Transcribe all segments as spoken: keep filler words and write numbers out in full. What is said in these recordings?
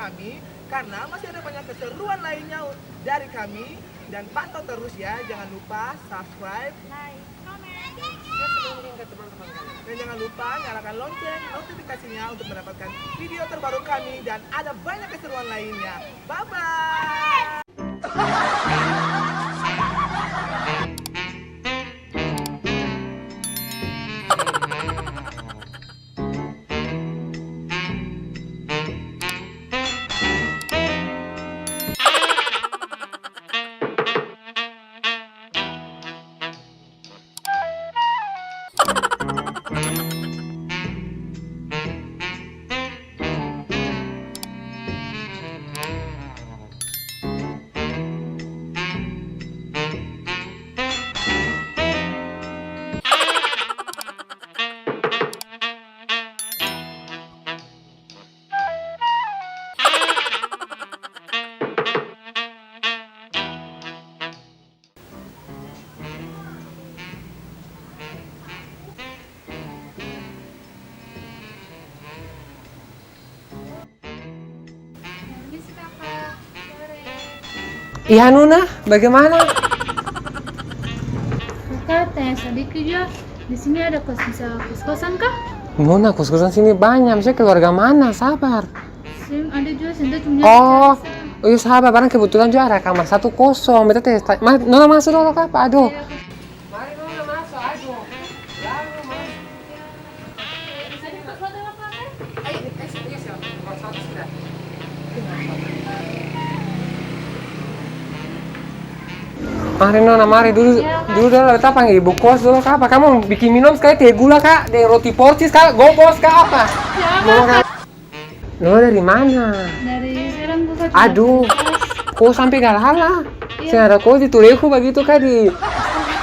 kami, karena masih ada banyak keseruan lainnya dari kami. Dan pantau terus ya, jangan lupa subscribe, like, comment, share, share ke teman-teman kalian. Dan jangan lupa nyalakan lonceng notifikasinya untuk mendapatkan video terbaru kami dan ada banyak keseruan lainnya. Bye-bye! Permisi, Kakak. Sore. Iya, Nona, bagaimana? Kakak, tanya sadiki jua, di sini ada kos, bisa kos-kosan kah? Nona, kos-kosan sini banya, maksudnya keluarga mana? Sabar. Seng ada jua, seng ada, cuma. Oh, cari sa. Oh iya, sabar, barang kebetulan jua ada kamar satu kosong. Beta tanya, ma-, Nona maso dolo kapa? Aduh. Iya. Mari, Nona, maso, aduh. Lalu, maso. Iya. Bisa minta foto apa, Kak? Ayo, eh, iya, siap. Buat satu sudah. Mari, Nona, mari dulu, iya, Kak. Dulu dolo, beta panggil ibu kos dolo, Kak. Apa kamu bikin minum sekali teh gula, Kak? Deng roti porcis, Kak? Gobos, Kak, apa? Iya, Kak. Nona dari mana? Dari Serang, Kak. Aduh, kos sampe Galala. Iya. Seng ada kos di Tulehu bagitu, Kak, di,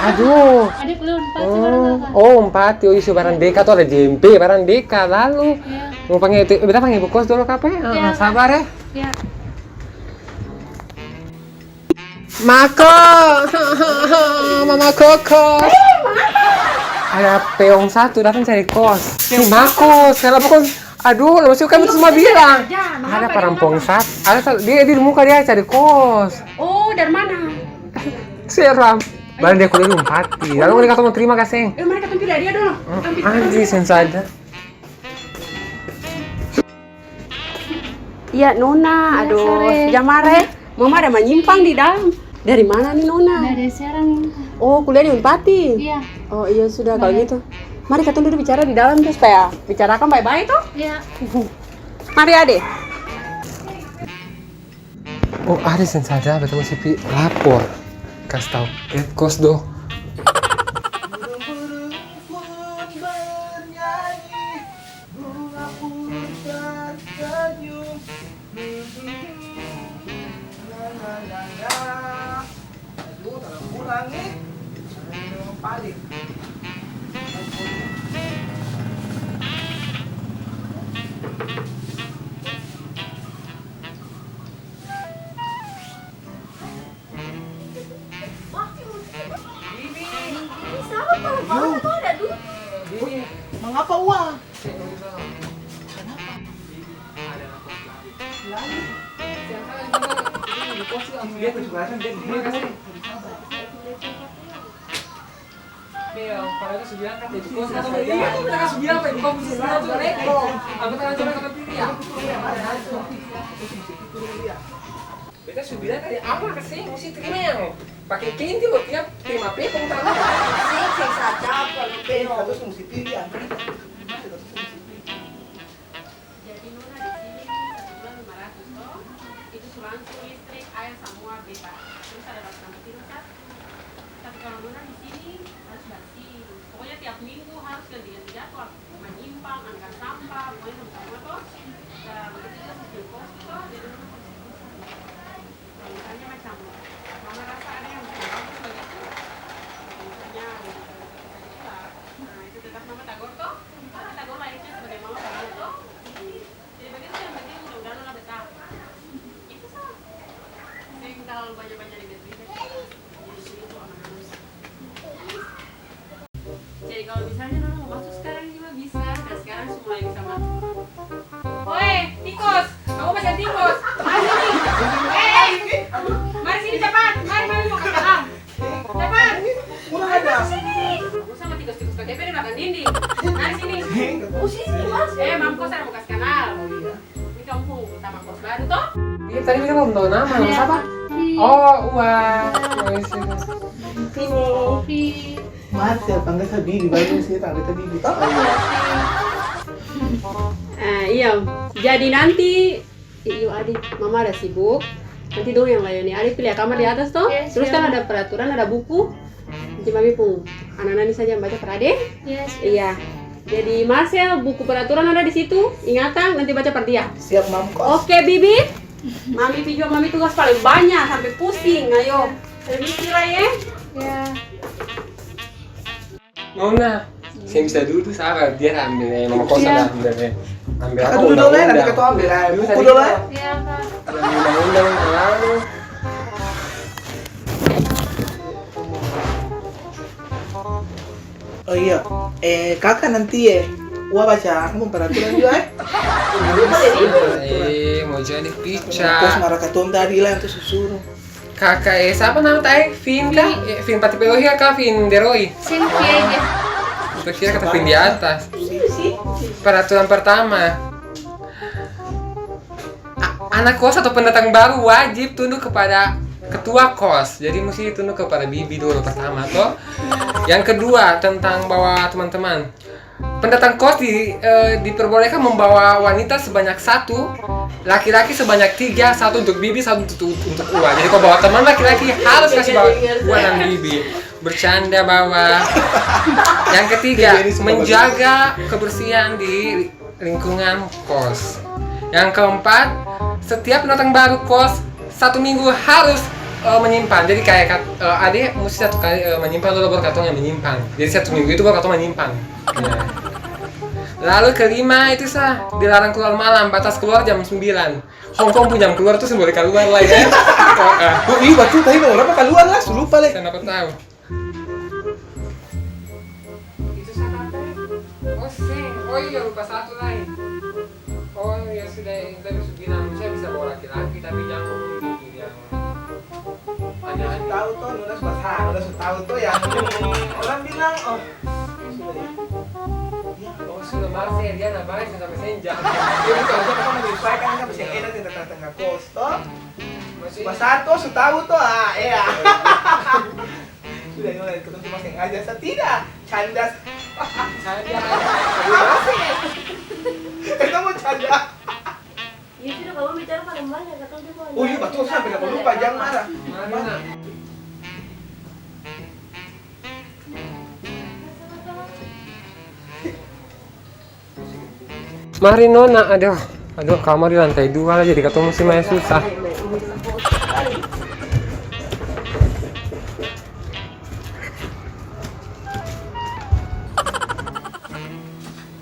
aduh. Ada Tulehu Unpati, oh, Kak. Oh, Unpati. Oh, iya, barang deka tuh ada J M P, barang deka lalu. Iya. Mau panggil itu, beta panggil ibu kos dulu, Kak, ya? Iya, ah, Kak. Sabar, ya. Iya. Mako, mama koko. Ada peong satu datang cari kos. Si Mako, salah pokok. Aduh, lah, maksudnya kan itu semua bilang. Ada perempuan sat-, ada sat-, dia di muka dia cari kos. Oh, dari mana? Seram. Barang dia kuliah di Unpati. Lalu mereka mau terima kasih. Eh, mari katong pilih dia dulu. Hmm, katong pilih. Anjing, sensaja. Iya, Nona. Iya, aduh, sore. Jamare. Mama ada manyimpang di dalam. Dari mana nih, Nona? Dari Serang. Oh, kuliah di Unpati? Iya. Oh, iya, sudah, kalau gitu. Mari katong duduk bicara di dalam tuh, supaya bicarakan bae-bae tuh. Iya. Mari, Ade. Oh, ada seng sadar, beta musti pi lapor. Kas tau head coach do. Burung-burung pun bernyanyi, bunga pun tersenyum. La, la, la, la. Aduh, tarang pulang nih. Tarang pulang balik. Bibi. Bibi, sapa paleng-paleng katong ada dudu? Bibi. Mangapa, Wa? Kenapa? Bibi, ada lapor lagi. Lalu? Siang kali, Bang. Ini di pos itu langsung dia terus. Terima kasih. Iya, kalau itu su bilang kan, ibu kos kan, iya, kan su bilang, Pak, ibu kos mesti bilang tuh, Leko. Aku tangan coba, coba pilih, ya. Beta su bilang tadi, apa kasih, mesti terima yang pake kain tuh, tiap terima pepong tangan. Seng, seng sadap, kalau pepong. Terus mesti pilih, ya. Jadi, Nona di sini sebulan lima ratus to, itu su langsung listrik, aer, samua beta. Terus ada ratus enam puluh kilo, sa. Tapi kalo Nona di sini harus barsih. Pokonya tiap minggu harus ganti-ganti jadwal. Manyimpang, angka sampah, pokonya samua-samua to. Nah, begitu juga sistem kos tu to, jadi Nona harus. Kalo misalnya macam Mama rasa ada yang bisa bagus bagitu, misalnya, nah, itu tetap Mama tagor to. Mama tagor layaknya sebagai Mama tagor to. Jadi bagitu yang penting mudah-mudahan Nona betah. Itu sa. Seng talalu banya-banya ribet-ribet. Jadi itu aman-aman sa. Jadi kalo misalnya Nona mo maso skarang jua bisa, nah skarang su mulai bisa maso. Woi, tikus! Kamu baca tikus. Mari sini. Eh, eh. Mari sini cepat. Mari, mari, mau kasih kenal. Cepat. Kurang ajar. Aku sama tikus-tikus K T P di belakang dinding. Mari sini. Oh, sini, Mas. Eh, Mam Kos ada mau kasih kenal. Ini kamu mau tambah kos baru, toh? Iya, tadi beta belum tahu nama. Nama siapa? Oh, Uwa. Oh, iya, sudah. Sini. Marcel, panggil sa Bibi, baru sini panggil sa Bibi. Toh? Ah, iya. Jadi nanti, iyo, Ade, Mama ada sibuk. Nanti dong yang layani. Ade pilih kamar di atas, toh? Iya, siap. Terus kan ada peraturan, ada buku. Nanti Mami pung anana ni saja yang baca par Ade. Iya, siap. Iya. Jadi, Marcel, buku peraturan ada di situ. Ingatan, nanti baca par dia. Siap, Mam Kos. Oke, Bibi. Mami pi jua, Mami tugas paling banyak, sampe pusing. Ayo, permisi lai, e. Iya. Nona, seng bisa dudu, sabar, biar ambil, eh, Mama Kos ada ambil, eh. Ambil apa, dulu, dong, eh, nanti undang-undang. Ketua ambil, eh, buku dulu, eh. Iya, Kak. Ambil undang-undang, lalu. Oh iya, eh, Kaka nanti, eh, Uwa baca akang pung peraturan jua, eh. Eh, mau jadi pica. Kos marah katong tadi lah, itu susuru. Kaka, eh, sapa nama ta, eh? Vin ka? Eh, Vin Pati Pelohi ka Vin Deroi? Vin Vin aja. Beta kira kata Vin di atas. Peraturan pertama. A-, anak kos atau pendatang baru wajib tunduk kepada ketua kos. Jadi, musti tunduk kepada bibi dulu pertama, to. Yang kedua, tentang bawa teman-teman. Pendatang kos di, eh, diperbolehkan membawa wanita sebanyak satu, laki-laki sebanyak tiga, satu untuk bibi, satu untuk, untuk Uwa. Jadi, kalo bawa teman laki-laki harus kasih bawa Uwa dan bibi. Bercanda, bawa. Yang ketiga, menjaga kebersihan di lingkungan kos. Yang keempat, setiap pendatang baru kos, satu minggu harus, eh, menyimpan. Jadi kayak kat-, eh, ade musti satu kali, eh, menyimpan dolo, baru katong yang menyimpan. Jadi satu minggu itu baru katong menyimpan. Ya. Lalu kelima itu sa, dilarang keluar malam, batas keluar jam sembilan. Hongkong pung jam keluar tuh seng boleh kaluar lai, ya. Oh, iya, batul, tadi orang kaluar lah, su lupa lai. Saya dapat tahu. Itu sa kata, oh, seng. Oh iya, lupa satu lai. Oh, ya sudah, yang tadi su bilang, saya bisa bawa laki-laki, tapi jangan yang aneh-aneh. Su tau to, Nona su basar, Nona su tau to, yang orang bilang, oh, sudah ya. Oh, sudah, Marcel, dia anak baik, sampai senja. Dia bukan, saya kan menyesuaikan, kan bisa enak di tengah-tengah kos, to. Basar to, su tau to, ah, iya. Sudah, Nona, katong cuma sengaja sa, tidak. Canda. Canda. Apa sih? Katong mau canda. Ya sudah, Mama bicara paling banyak, katong cuma. Oh iya, batul, sampai lupa, lupa, jangan marah. Marah. Mari, Nona. Aduh, aduh, kamar di lantai dua lah, jadi katong musti maeng susah.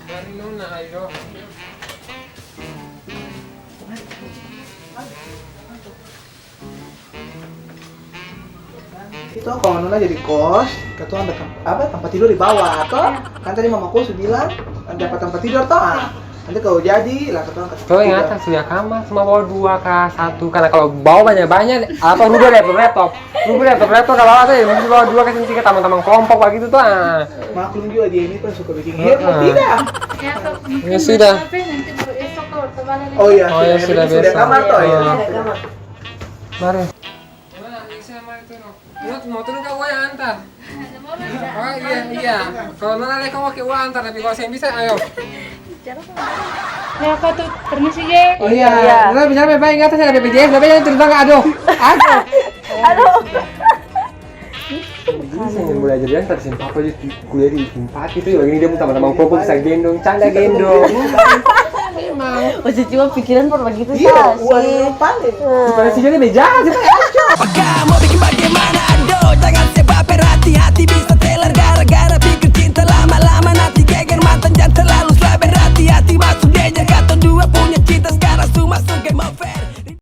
Mari, Nona, ayo. Itu kalo Nona jadi kos, katong ada tem-, apa, tampa tidor di bawa, to? Kan tadi mama kos su bilang, dapa tampa tidor, to? Ah, nanti kalo jadi, lah katong angkat tampa tidor. To, yang atas sudah kamar, cuma bawa dua ka satu, karna kalo bawa banya-banya, apa, rubah laptop-laptop. Rubah laptop-laptop, kalo ada, ya, mesti bawa dua ka satu, tamang-tamang kompok bagitu, to, ah. Maklum jua dia ini kan suka bikin heboh, tidak? Ya, to, mungkin besok, tapi nanti baru esok kalo tabale. Oh, iya, sudah, sudah besok. Kamar, to, ya? Iya, kamar. Mari. Nona, ini saya mari turun. Nona mau turun ka Uwa yang antar? Oh, iya, iya. Kalo Nona leko, oke, Uwa antar, tapi kalo seng bisa, ayo. Ya, apa tuh? Permisi, ye. Oh, iya. Iya. Nona bicara baik-baik, ingat, saya ada B P J S, tapi jangan turun tangga, aduh. Aduh. Aduh. Ini seng mulai jadi, tapi seng papa aja. Kuliah di Unpad itu, ya, ini dia pung tamang-tamang kompok bisa gendong, canda gendong. Memang. Maksud cuma pikiran par bagitu. Iya, sa, uang sih. Yang paling. Hmm. Supaya si Joni bejahat, kita kacau. Apakah mau bikin bagaimana? Aduh.